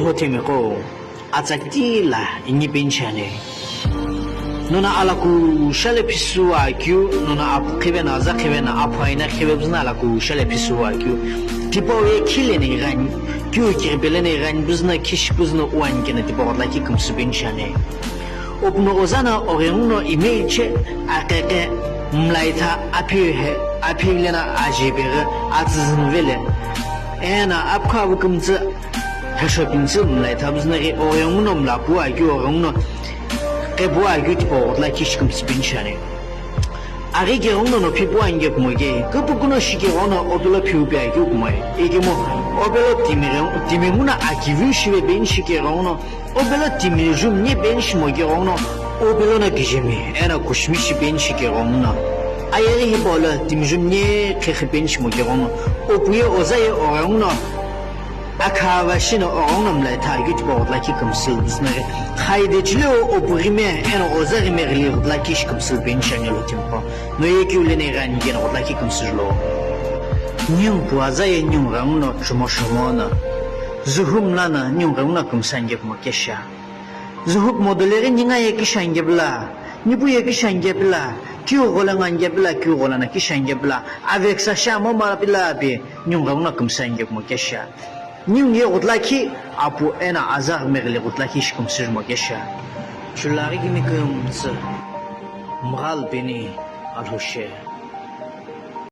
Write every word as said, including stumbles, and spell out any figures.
Hothemiqo, atsa kitila ingi peni shiani. Nono alakusha le phisüakeu, nono aphu qhive no aza qhive no aphu aina qhive püzü no alakusha le phisüakeu. Tipau ye khile no ighani, keu kiripele no ighani püzü no khishi püzü no uani keno tipau ghotla ki kümsü peni shiani. Opuno oza no oghenguno imeiche aqeqe mlaitha aphi he, aphi lena ajepeghi atsüzünvele. Eno aphu avu kümtsü hesho püzü mlaitha püzü no ghi oghenguno mla puakeu oghenguno qepuakeu tipau ghotla ki shi kümsü peni shiani. Aghi keghenguno no phi puani kekumo ke, küpükuno shi keghenguno opelo phiu piakeu kumoe. Ikemu opelo timi ghe-, timi nguno akiviu shive peni shi keghenguno, opelo timi jumne peni shimo keghenguno, opelo no kijimi eno kushimi shi peni shi keghenguno. Ayeghi hipau lo timi jumne qheghi peni shimo keghenguno, opu ye oza ye oghenguno, akhava shino oghenguno mlaitha keu tipau ghotla ki kümsü püzü no ghi. Khaide chile o opu ghime eno oza ghime ghili ghotla ki shi kümsü peni shiani lo timiqo. No ye keu lena ighani keno ghotla ki kümsü lo. Ningu pu aza ye ningu ghenguno chumo shomo no. Zuhu mla no ningu ghenguno kümsü ani kekumo kesha. Zuhu kumo dole ghi ninga ye kishi ani kepila, nipu ye kishi ani kepila, keu ghola ngo ani kepila, keu ghola no kishi ani kepila, aveksa sha mo ma pila pi, ningu ghenguno kümsü ani kekumo kesha. Ningu ye ghotla ki, apu eno aza ghime ghili ghotla ki shi kümsü jumo kesha. Chulaghi kimi kümtsü, mghal peni alhushe.